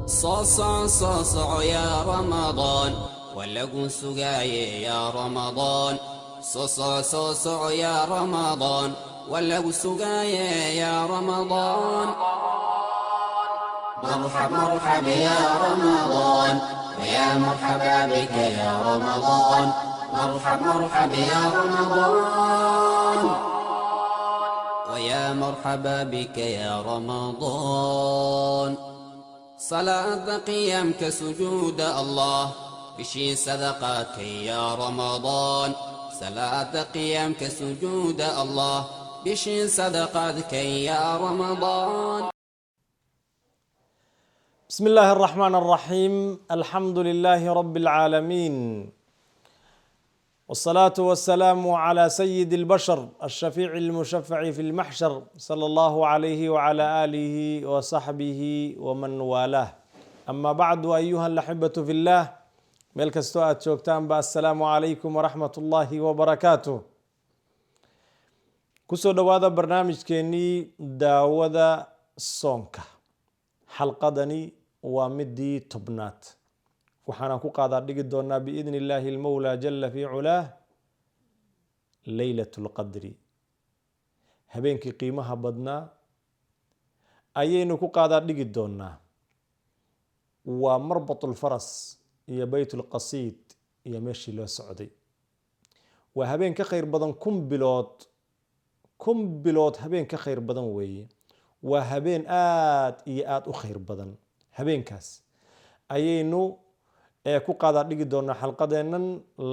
Soo socon, soo soco yaa Ramadaan, waa lagu sugaaye yaa Ramadaan. Soo soco, soo soco yaa Ramadaan, waa lagu sugaaye yaa Ramadaan. مرحب مرحب يا رمضان، ويا مرحبا بك يا رمضان. مرحب مرحب يا رمضان، ويا مرحبا بك يا رمضان. صلاة قيامك، سجود الله، بشي صدقاتك يا رمضان. صلاة قيامك، سجود الله، بشي صدقاتك يا رمضان. بسم الله الرحمن الرحيم، الحمد لله رب العالمين، والصلاة والسلام على سيد البشر الشفيع المشفع في المحشر، صلى الله عليه وعلى آله وصحبه ومن والاه. أما بعد، أيها الأحبة في الله، meel kastoo aad joogtaanba, assalaamu calaykum waraxmat ullaahi wabarakaatuh. Kusoo dhowaada barnaamijkeenii Daawada Soonka. Xalqadani waa midii 10aad. Waxaana ku qaadaa dhigi doonaa, biidni illaahi almowlaa jala fii culaah, Leylat lqadri, habeenkii qiimaha badnaa ayaynu ku qaadaa dhigi doonaa. Waa marbat lfaras iyo beyt lqasiid iyo meeshii loo socday. Waa habeen ka khayr badan 1000 bilood. 1000 bilood habeen ka khayr badan weeye. Waa habeen aad iyo aada u khayr badan. Habeenkaas ayaynu ku qaadaa dhigi doonaa xalqadeennan,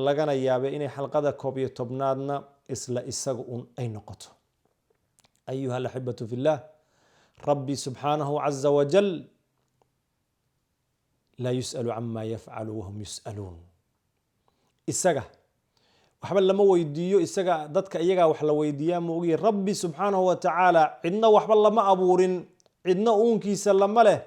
lagana yaabay inay xalqada 11aadna isla isaga un ay noqoto. Ayuha alaxibatu fillaah, rabbi subxaanahu caza wajal laa yus'alu cama yafcalu wahum yus'aluun. Isaga waxba lama weydiiyo. Isaga dadka iyagaa wax la weydiiyaa ma ogiyi. Rabbi subxaanahu wa tacaala cidna waxba lama abuurin, cidna uunkiisa lama leh.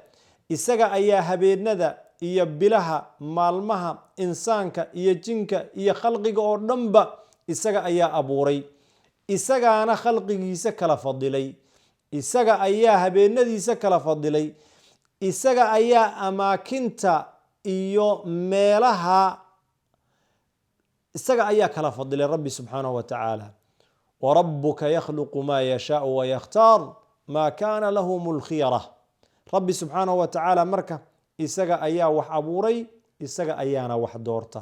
Isaga ayaa habeenada iyo bilaha, maalmaha, insaanka iyo jinka iyo khalqiga oo dhanba isaga ayaa abuuray, isagaana khalqigiisa kala fadilay, isaga ayaa habeenadiisa kala fadilay, isaga ayaa amaakinta iyo meelaha isaga ayaa kala fadilay, Rabbi subxaanahu wa tacaala. Warabuka yakhluqu maa yashaau wayakhtaar, maa kaana lahum lkhiyara. Rabbi subxaanahu wa tacaala marka isaga ayaa wax abuuray, isaga ayaana wax doorta.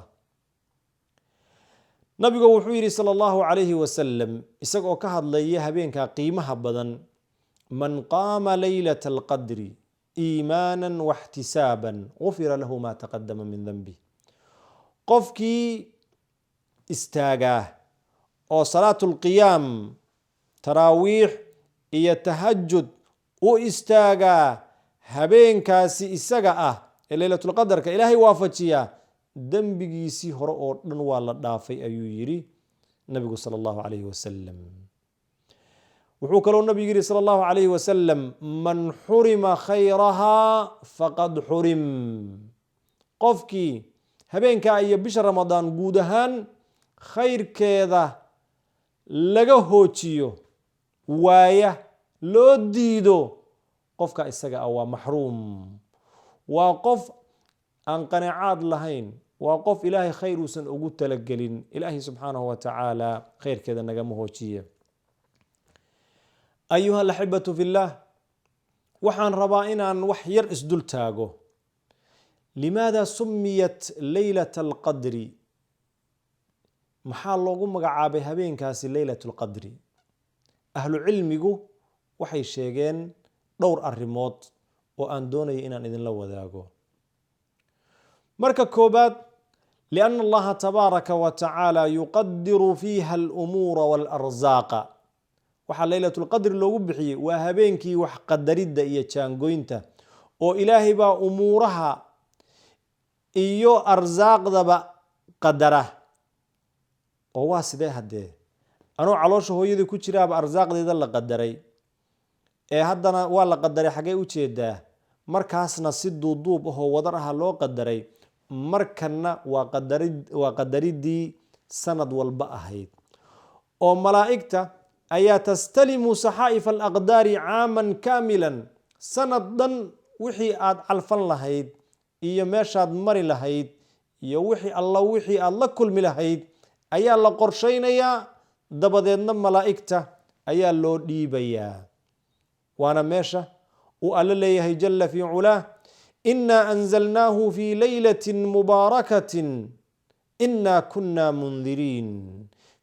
Nabigu wuxuu yidhi, sala allahu calayhi wasalam, isagoo ka hadlaya habeenka qiimaha badan: "Man qaama laylata alqadri iimaana waxtisaaban gufira lahu ma taqadama min danbi." Qofkii istaagaa oo salaatu lqiyaam, taraawiix iyo tahajud u istaagaa habeenkaasi isaga ah ee leylatulqadarka Ilaahay waafajiyaa, dembigiisii hore oo dhan waa la dhaafay, ayuu yidhi nabigu sala allahu calayhi wasalam. Wuxuu kaloo nabigu yidhi, sala allahu calayhi wasalam: "Man xurima khayrahaa faqad xurim." Qofkii habeenkaa iyo bisha Ramadaan guud ahaan khayrkeeda laga hoojiyo, waaya, loo diido, qofka isaga ah waa maxruum, waa qof aan qanacaad lahayn, waa qof Ilaahay khayr uusan ugu talagelin. Ilaahay subxaanahu wa tacaala khayrkeeda nagama hoojiye. Ayuha alaxibatu fillaah, waxaan rabaa inaan wax yar isdul taago. Limaada sumiyat leylat alqadri? Maxaa loogu magacaabay habeenkaasi Leylat lqadri? Ahlu cilmigu waxay sheegeen dhowr arrimood oo aan doonaya inaan idinla wadaago. Marka koobaad, lianna Allaha tabaaraka wa tacaala yuqadiru fiiha alumuura waalarsaaqa. Waxaa Leylatulqadri loogu bixiyey waa habeenkii wax qadaridda iyo jaangoynta, oo Ilaahay baa umuuraha iyo arsaaqdaba qadara. Oo waa sidee haddee? Anuu caloosha hooyadii ku jiraaba arsaaqdeeda la qadaray, ee haddana waa la qadaray, xaggee u jeedaa? Markaasna si duuduub ahoo wadar aha loo qadaray, markanna waa qadari, waa qadaridii sanad walba ahayd, oo malaa'igta ayaa tastalimu saxaa'ifa alaqdaari caaman kaamilan, sanad dhan. Wixii aad calfan lahayd iyo meeshaad mari lahayd iyo wixii alla wixii aad la kulmi lahayd ayaa la qorshaynayaa, dabadeedna malaa'igta ayaa loo dhiibayaa. Waana meesha uu Alle leeyahay jalla fii culaah: "Inaa anzalnaahu fii laylatin mubaarakatin, inaa kunna mundiriin,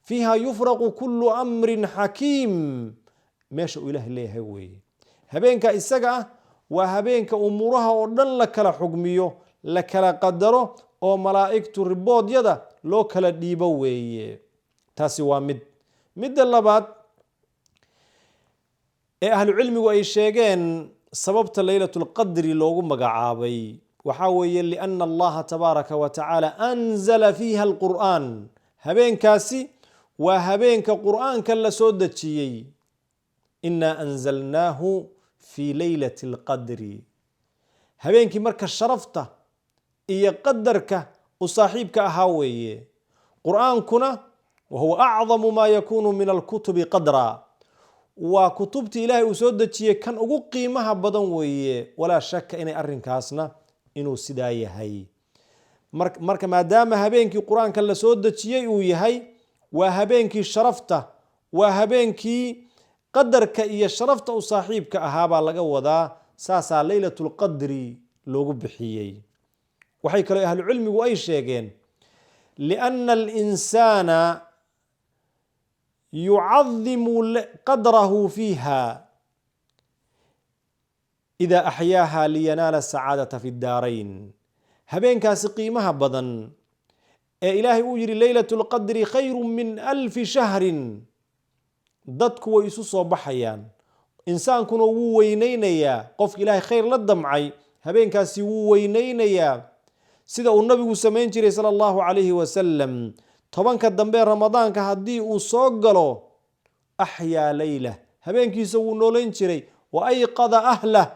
fiiha yufraqu kullu amrin xakiim." Meesha uu Ilaahay leeyahay weeye. Habeenka isaga ah waa habeenka umuuraha oo dhan la kala xugmiyo, la kala qadaro, oo malaa'igtu riboodyada loo kala dhiibo weeye. Taasi waa mid. Midda labaad ee ahlu cilmigu ay sheegeen sababta Leylatulqadri loogu magacaabay waxaa weeye lianna Allaha tabaaraka wa tacaala anzala fiiha alqur'aan. Habeenkaasi waa habeenka Qur'aanka la soo dejiyey. "Inaa anzalnaahu fii leylati alqadri." Habeenkii marka sharafta iyo qadarka u saaxiibka ahaa weeye. Qur'aankuna wa huwa acdamu maa yakuunu min alkutubi qadra, waa kutubtii Ilaahay uu soo dejiyey kan ugu qiimaha badan weeye. Walaa shaka inay arrinkaasna inuu sidaa yahay. Marka maadaama habeenkii Qur-aanka la soo dejiyey uu yahay, waa habeenkii sharafta, waa habeenkii qadarka iyo sharafta u saaxiibka ahaabaa laga wadaa. Saasaa Leylatulqadri loogu bixiyey. Waxay kaloo ahlucilmigu ay sheegeen lianna alinsaana yucadimu qadrahu fiiha ida axyaaha liyanaala sacaadata fi ddaarayn. Habeenkaasi qiimaha badan ee Ilaahay uu yihi "Leylat lqadri khayru min alfi shahrin", dadku way isu soo baxayaan, insaankuna wuu weyneynayaa. Qofka Ilaahay khayr la damcay habeenkaasi wuu weyneynayaa, sida uu Nabigu samayn jiray sala Allahu calayhi wasalam. 10-ka dambe Ramadaanka haddii uu soo galo, axyaa leylah, habeenkiisa wuu nooleyn jiray, wa ayqada ahlah,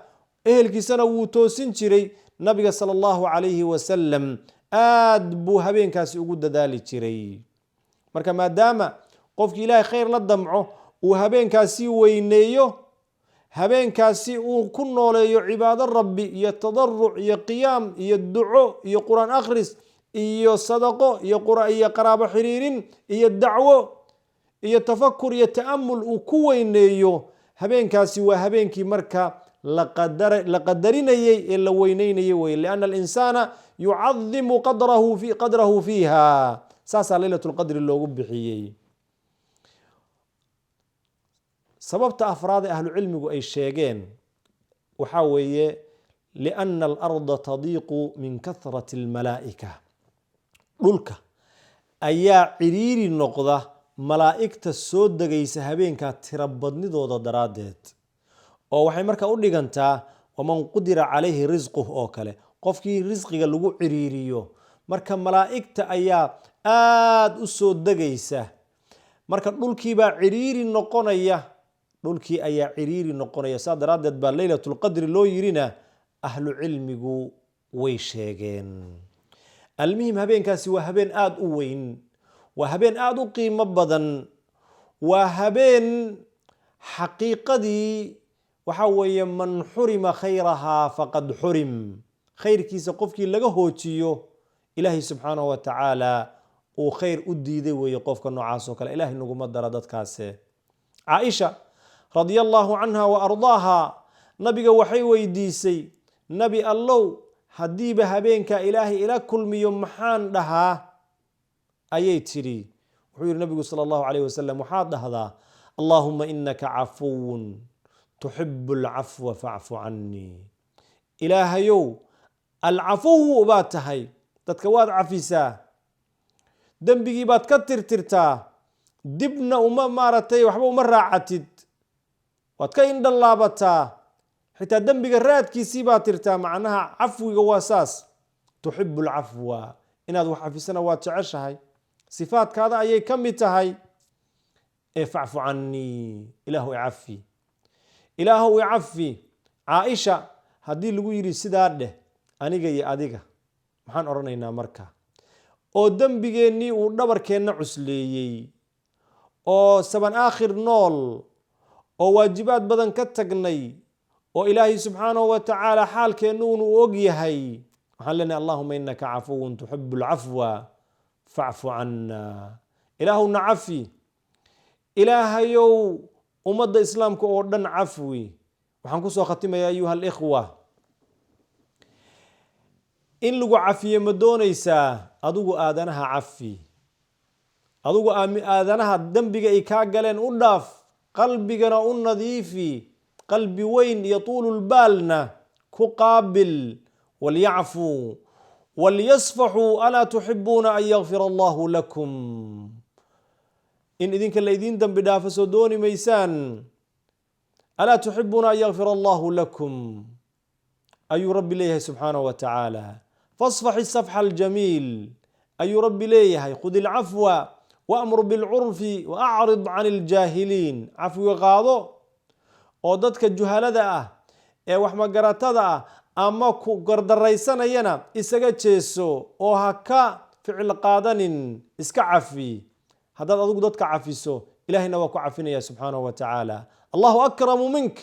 ehelkiisana wuu toosin jiray. Nabiga sala Allahu calayhi wasalam aad buu habeenkaasi ugu dadaali jiray. Marka maadaama qofkii Ilaahay khayr la damco uu habeenkaasi weyneeyo, habeenkaasi uu ku nooleeyo cibaado Rabbi iyo tadaruc iyo qiyaam iyo duco iyo Qur-aan akhris iyo sadaqo iyo qaraabo xiriirin iyo dacwo iyo tafakur iyo ta'amul uu ku weyneeyo, habeenkaasi waa habeenkii marka la qadarinayey ee la weyneynayay wey, lianna alinsaana yucadimu qadrahu fiiha. Saasaa Leylat lqadri loogu bixiyey. Sababta afraad ee ahlucilmigu ay sheegeen waxaa weeye lianna alarda tadiiqu min kathrati almalaa'ika. Dhulka ayaa ciriiri noqda malaa'igta soo degaysa habeenkaa tiro badnidooda daraaddeed, oo waxay markaa u dhigantaa "waman qudira calayhi risquh" oo kale, qofkii risqiga lagu ciriiriyo. Marka malaa'igta ayaa aada u soo degaysa, marka dhulkiibaa ciriiri noqonaya, dhulkii ayaa ciriiri noqonaya. Saa daraaddeed baa Leylatulqadri loo yirina ahlu cilmigu way sheegeen. Almuhim, habeenkaasi waa habeen aada u weyn, waa habeen aada u qiimo badan, waa habeen xaqiiqadii waxaa weeye "man xurima khayrahaa faqad xurim". Khayrkiisa qofkii laga hoojiyo, Ilaahay subxaanahu wa tacaala uu khayr u diiday weeye qofka noocaas oo kale. Ilahay naguma dara dadkaase. Caaisha radia Allahu canha wa ardaaha Nabiga waxay weydiisay: "Nabi Allow, haddiiba habeenkaa Ilaahay ila kulmiyo, maxaan dhahaa?" ayay tidhi. Wuxuu yihi Nabigu sala Allahu calayh wasalam: "Waxaad dhahdaa: Allaahuma inaka cafuwun tuxibu alcafwa facfu cannii." Ilaahayow, alcafuwu baad tahay, dadka waad cafisaa, dembigii baad ka tirtirtaa, dibna uma maaragtay waxba uma raacatid, waad ka indhalaabataa, xitaa dembiga raadkiisii baad tirtaa. Macnaha cafwiga waa saas. "Tuxibu alcafwa", inaad wax cafisana waad jeceshahay, sifaadkaada ayay ka mid tahay, ee "facfu cannii", Ilaahu icafi, Ilaahu icafi. Caaisha haddii lagu yidhi sidaa dheh, aniga iyo adiga maxaan odhanaynaa marka oo dembigeennii uu dhabarkeenna cusleeyey, oo saban aakhir nool, oo waajibaad badan ka tagnay, Oo Ilaahay subxaanahu wa tacaala xaalkeennuun uu og yahay. Waxaan leenahay: "Allahuma innaka cafuwun tuxibu alcafwa facfu canna." Ilaahuna cafi, Ilaahayow ummadda Islaamka oo dhan cafwi. Waxaan kusoo khatimaya, ayuha alikhwa, in lagu cafiye ma doonaysaa? Adigu aadanaha cafi, adigu aadanaha dembiga ay kaa galeen u dhaaf, qalbigana u nadiifi, qalbi weyn iyo tuululbaalna ku qaabil. "Walyacfuu walyasfaxuu, alaa tuxibuuna an yakfira Allahu lakum?" In idinka la idiin dembi dhaafo soo dooni maysaan? "Alaa tuxibuuna an yakfira Allahu lakum?" ayuu Rabbi leeyahay subxaanahu wa tacaala. "Fasfax isafxa aljamiil" ayuu Rabbi leeyahay. "Khud ilcafwa waamur bilcurfi waacrid can iljaahiliin." Cafwiga qaado oo dadka juhalada ah ee wax magaratada ah ama ku gardaraysanayana isaga jeeso oo ha ka ficil qaadanin, iska cafi. Haddaad adigu dadka cafiso, Ilahayna waa ku cafinaya subxaanahu wa tacaala. Allahu akramu mink,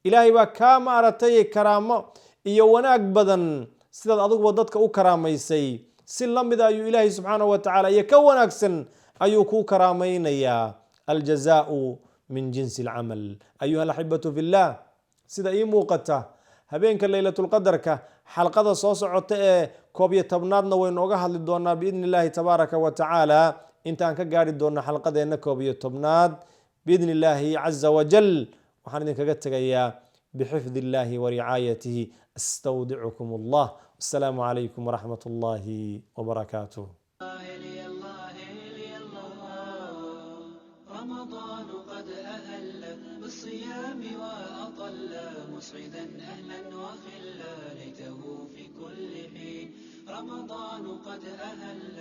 Ilaahay baa kaa maaragtay karaamo iyo wanaag badan. Sidaad adiguba dadka u karaamaysay si la mida ayuu Ilaahay subxaanahu wa tacaala iyo ka wanaagsan ayuu kuu karaamaynayaa. Aljazaau min jinsi alcamal. Ayuha alaxibatu fillah, sida ii muuqata habeenka Leylatulqadarka xalqada soo socota ee 11aadna waynu oga hadli doonaa biidni Illahi tabaaraka wa tacaala. Intaan ka gaari doona xalqadeenna 11aad biidni Illaahi caza wajal, waxaan idinkaga tegayaa bixifdi Illahi wa ricaayatihi. Astawdicukum Allah. Wasalaamu calaykum waraxmat Ullahi wabarakaatuh. رمضان قد أهل بالصيام وأطل، مسعدا أهلا وخلا، ليته في كل حين. رمضان قد أهل.